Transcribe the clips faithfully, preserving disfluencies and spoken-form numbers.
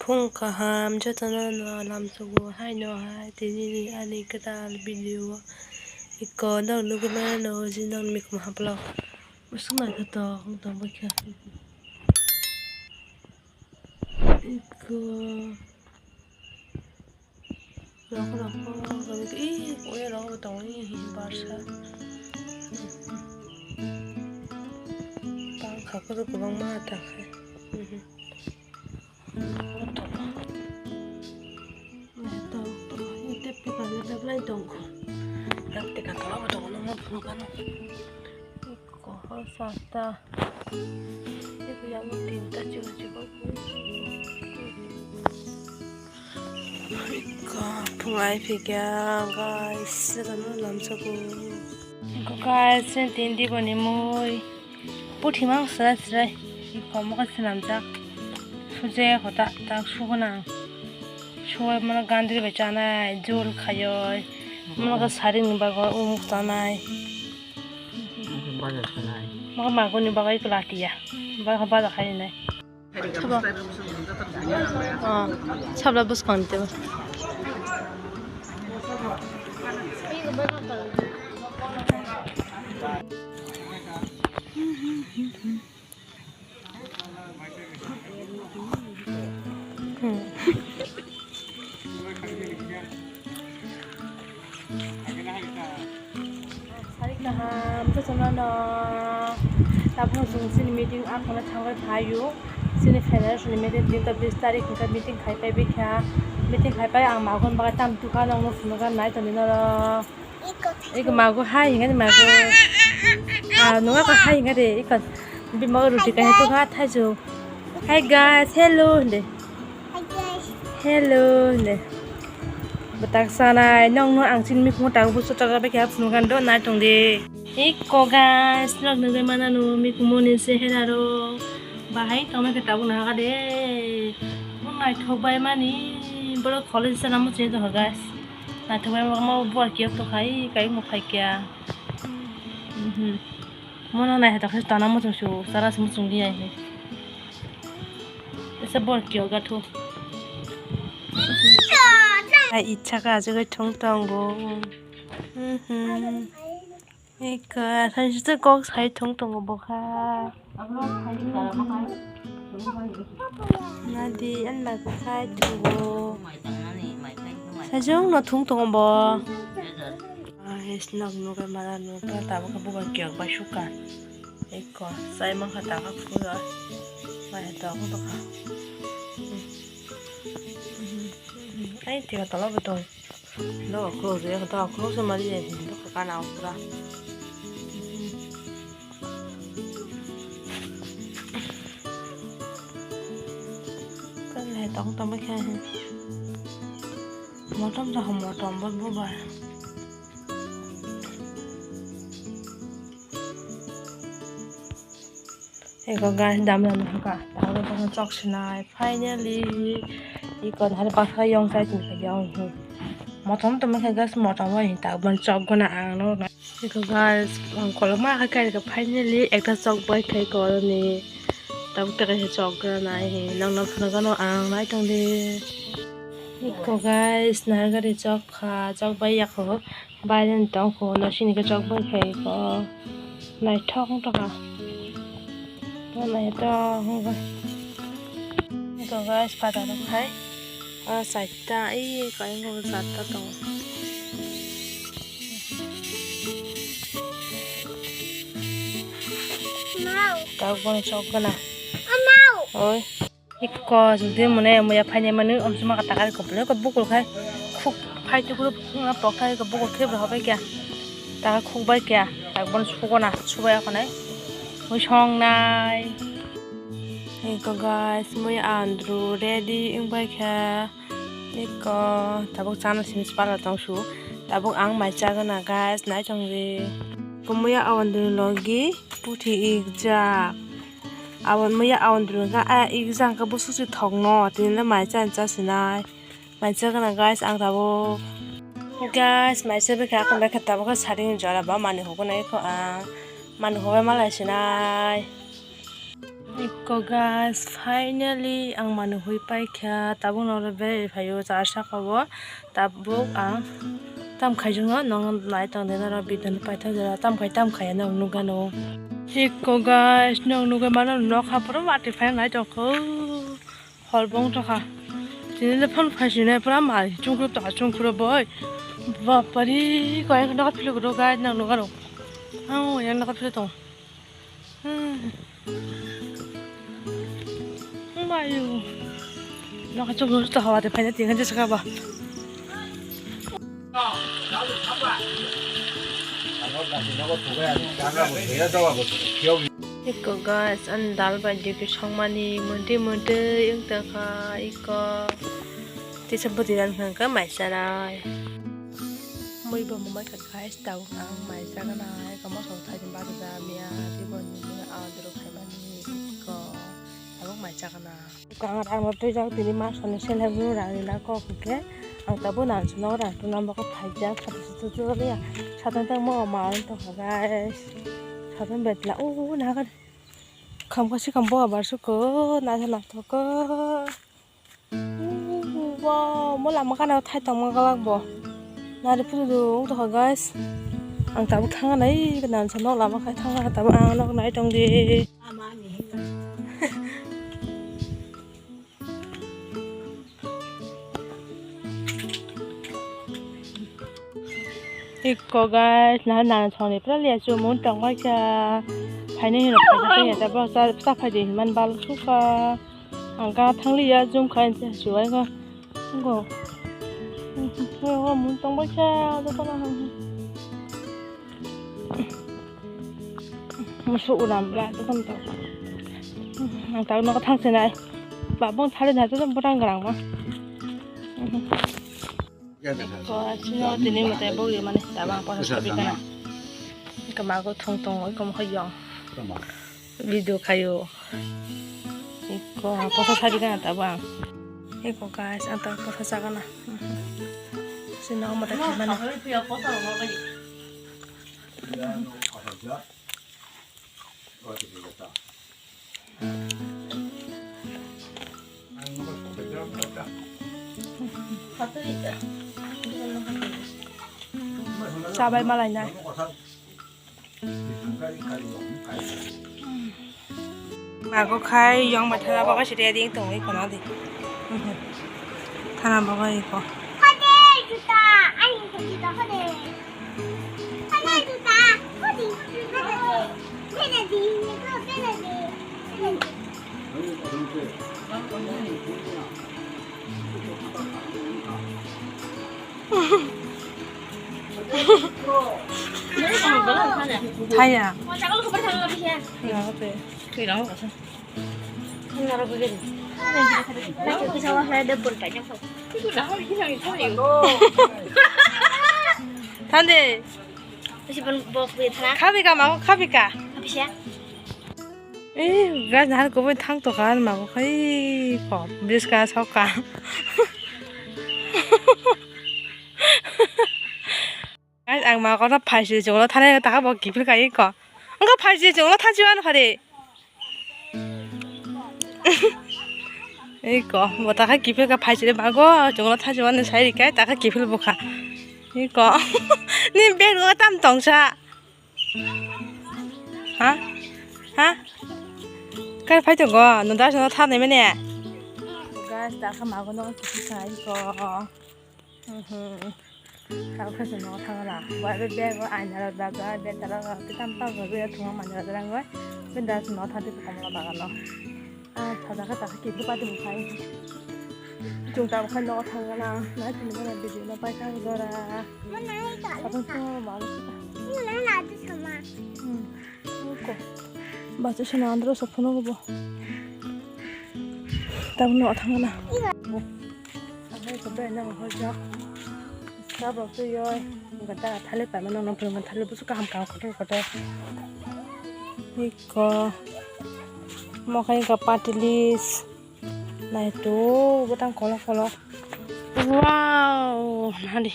Phung kaham jotono no lamsogo haino hai tini ani kwtal video o iko nok nugwi mano je nok mikma vlog bwswk naithotok wng tong bwkha iko. Rokho rokho rokho ih oya rokho bo tongo ih barsa. Tang kha khe kwbangma ta khe. Tongo. Tongo tongo. Tep tep ani tep lai tongo. Tep tep ani tep lai tongo. Kohor sata. Eko yang tinta chigo chigo. Eko phungai phikya guys, sirano lamsogo. Eko guys, sen tindi boni mui. Puthi mang srai srai. Eko moka sinamjak. Suje kota tak sugunang. Suai mana gandri bai chanai, jol khayoi. Mana ka saring bago umuk chanai. Baja sanai. Maka maguni bagai ko latiya. Baga baja khai nai. Sabla. Ah, sabla bus kon te. Sari kaham, jotono no. Tabuk chwng chini meeting, ang khoroknwi thangwi phaio. Chini federation ni meeting, tini bis tarik hwnkhe meeting khai pai bikha. Meeting khai pai ang magun bagwi tam dukha nokno phunukha nai tongdi norok. Iko mago hai hinga de mago. Ah, nunga ko hai hinga de. Iko bima ko roti kai to ha thai jo. Hi guys, hello de. Hello de. Batak sanai nong no ang chin mi khung tak bu so tak ba kya phun kan do nai tong de. Iko guys, nok nung de mana no mi khung mo ni se hera ro. Bahai tong na ke tabu na ha de. Mo nai thok bai mani. Boro college sana mo che do guys. Naithok bai ma bor kiyok to khai kai mo khai kya. Mhm. Mono nai hato khai tana mo chung su sara se mo chung di ai he. Esa bor kiyok ga thu. Ai icha ka je kai thong tong go. Mhm. Eka, thansi to kok sai thung tongo bokha. Nadi, an mai ko sai thungo. Sajong no thung tongo bo. Ai, snok no kai mala no ka ta bokha buba kiyok bai suka. Eko, sai mangkha ta ka pura. Mai ta ko bokha. Ai, tiga tala betul. Do khuluk je do khuluk se mali je do kana pura. Kan le tong tong khe. Motom ja motom bot bo ba. Eko guys, dam dam haka. Tabuk tong chok sinai. Finally, iko hari baksa yong sai tin ka yong hi. Motom to mekha guys, motom wa hin ta ban chok gona ang no. Eko guys, ang kolok ma ka kai ka finally ekta chok bai khai ko ni. Tabuk ta kai chok gona nai hi. Nang nang khna gano ang nai tong de. Eko guys, nar gari chok kha, chok bai yak ho. Baireni tong kho no sini khe chok bai khai kho. Naithok wng tongkha. Naithok wngkha. Ito guys, pada rok hai. O saita, ei, kayang kho satta tongo. Tabuk bono chok gana. Oi. Iko jodi mone muya phainai mani omsima ka takari koplo ko bukul khai khuk phai tukulu khukna pok khai ko bukul khebra hobai kya taka khuk bai kya tak bon sukona subai akonai mui songnai. Iko guys mui andru ready wngbai kha. Iko tabuk chana simi pala tongsu tabuk ang mai chagana guys nai tongdi. Ko muya andru logi puthi ikjak. Aboni muya aboni dulka a exam khe busu si thokno tini le mai chani cha sinai mai cha gana guys ang tabuk guys mai cha bikha akon bikha tabuk khe sari ni jora ba mani hukuna ikho ang mani hubai malai sinai. Iko guys, finally ang manu hui paikha. Tabuk noro berai phaio char saka o. Tabuk ang tam khaijwngno nong nai tong de noro video no paithak jora tam khai tam khai nong nukgano. Iko guys, nong nugwi mano nokha pura watwi phai nai tongkho. Hor bong tokha. Tini le phone phai sini pura mal chungkru tokha chungkru boy. Bapari koi nokha philuk ro guys nong nukgano. Ang yang nokha philuk tong. Mayu. Nokha chuklo ta hawa de phaina tinga jesa ka ba. Iko guys, an dal bai duty songmani monti monti wng tongkha iko. Tisa bwtwi dan hwnkha mai chanai. Mui bo mumai kha guys, tabuk ang mai chagana iko mosok thaichim bachajak miya tei bo nini adro khaimani iko tabuk mai chagana. Iko ang rang no twijak tini masani seleng rang rina kok hwnkhe ang tabuk nang sano rang tuna bagwi phaijak satung satung twiya satung tangmo ma wng tongkha guys satung betla o naha khamkha sikham bo abar suko naithok naithok khe. Wow, mo lama gana thai tongma galak bo. Nari phuru wng tongkha guys. Ang tabuk thangna nai nan sa nok lama khai thangna tabuk ang nok nai tong di. Iko guys, na nan songni pura liya chu mun tong bai kha. Phaini hino phaini tong ya ta bo sa sa phai di man bal su kha. Ang ka thang liya jum kha inse su ai kha. Ngo. Ngo mun tong bai kha do kono. Musu ulam bra do kono to. Ang ta no thang se nai. Ba bon thali na to borang garang ma. Ko chino tini mate bogri mani tabang posa sabi kana. Kamago thong thong oi kom hoyong. Video khayo. Iko posa sabi kana tabang. Iko guys ang ta posa sagana. Sino mate khamana. Chabai malainai. Mago khai yong bai thana bagwi sidi adi tongwi kono di. Thana bagwi iko. Thaya. Thande. Khabika ma khabika. Eh, guys, nahar kubui thang tokha, ma bo khai ko, biska soka. Guys, ang ma kono phaisi chwngno thani taka bo kiphil kai ko. Angkha phaisi chwngno thachi mano phari. Ei ko, bo taka kiphil ka phaisi mago, chwngno thachi mano sai rikai taka kiphil bukha. Ei ko. Ni bag o tam tongsa. Ha? Ha? Kar phai tongo? No das no thanai mane. Guys, da kha mago no kisi sai ko. Mhm. Kar phai tongo thangla. Ba be bag o aina ra da da be tara ra ti tam pa go be thuma manya ra da ngoi. Be das no thati ko kamla baga no. Ah, thada kha ta khe kiphil pati bo khai. Chwng tabuk khai nogo thangna, nai tini gana video no paithak jora. Satung tungma manwi sita. Hmm. Ko. Bacha sana andro sa phono bo. Tabuk nogo thangna. Ang hai ko be nang hojak. Tabuk tu yoi. Gata thali pa mano nang pun thali busu kaham kaham kotor kotor. Iko. Mo khai ka patilis. Nai to butang kolok kolok. Wow, nadi.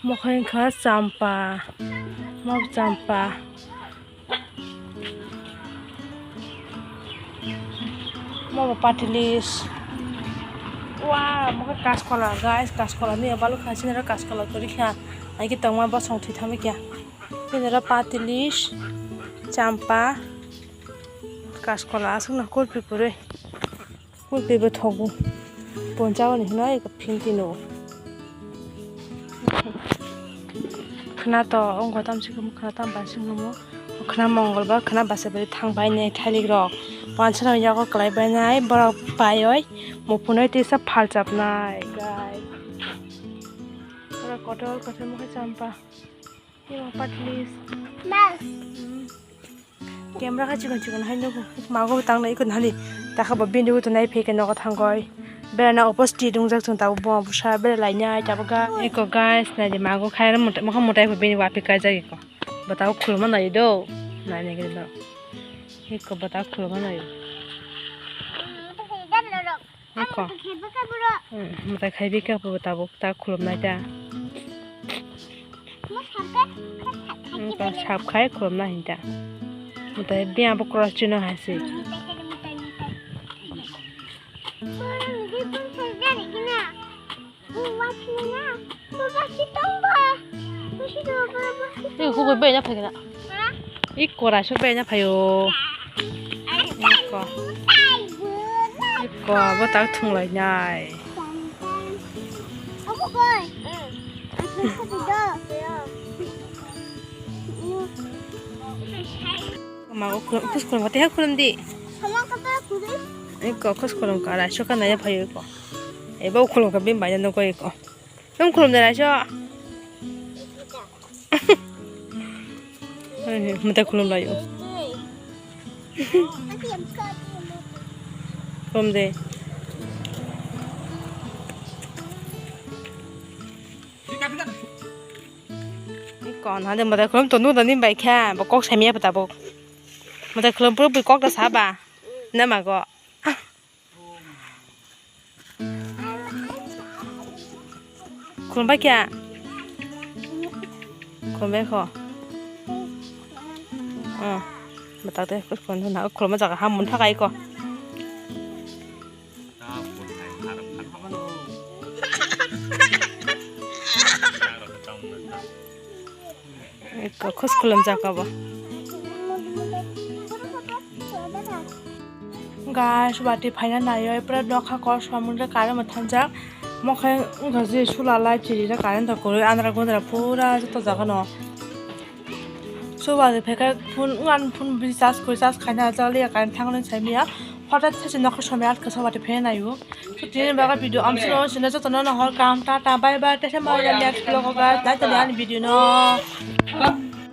Mo khai kha champa. Mo champa. Mo bo patilis. Wow, mo khe kaskola, guys, kaskola ni balok kha sini ro kaskola kwrwi kha. Ai ki tongma bosong thwi thangwi kya. Sini ro patilis, champa, kaskola aswk no kulpi kwrwi. Kulpi bo thogo. Poncha ni hwnwi phinti no. Khna to wngkha tamsik khna tam basing namo. Khna mongol ba khna basa bari thang bai ne thailik rok. Wansa no yago kwlai bai nai borok pai oi muphunoi tisa phal chapnai guys. Ora kotor kotor mo champa. Yo patilis. Mas. Camera kha chikon chikon hai nugo. Mago tang nai ikon hani. Takha bo bini utu nai pheke nogo thangoi. Berana opor street wngjak chwng tabuk bo bwsa bera lainai tabuk ga. Eko guys nai di mago khai mokha mutai pho bini wapi kaijak eko. Bwtao khuluma nai do. Nai nai gari do. Eko bwtao khuluma nai. Eko. Mutai khai bika bo tabuk ta khulumnai ta. Sap khai khulumna hinta. Mutai bia bo cross chino hai se. Tei hubui bai na phaikha na. Iko raisok bai na phaio. Iko. Iko bo tak thung lai nai. Mago khulum, khus khulum, tei khulum di. Iko khus khulum ka raisok ka nai phaio iko. Ebo khulum ka bim bai na nukoi iko. Nung khulum de raisok. Mutai khulum laio. Khulum de. Kon hade mutai khulum tonu dani bai kha bo kok samia pata bo. Mutai khulum puro bui kok da saba. Na mago. Khulumbai kya? Khulumbai kho. Oh, batak de khulum na khulum jaga ham mun thakai ko. Eko khus khulum jaka bo. Guys, bati phaina naiyo, pura nokha kosmani kare mwthanjak. Mokhai wngkha je sula lai chiri na current to kwrwi andra gundra pura joto jaga no. Subari phaikha phone, wngani phone bi charge kwrwi, charge khaina jaliya current thangwi saimiya. Hothat sachi nokha somya atkha subari phaina naiyo. So tini baga video amswk sino jotono no hor kam tata bye bye tesa ma next vlog o guys naitoni ani video no.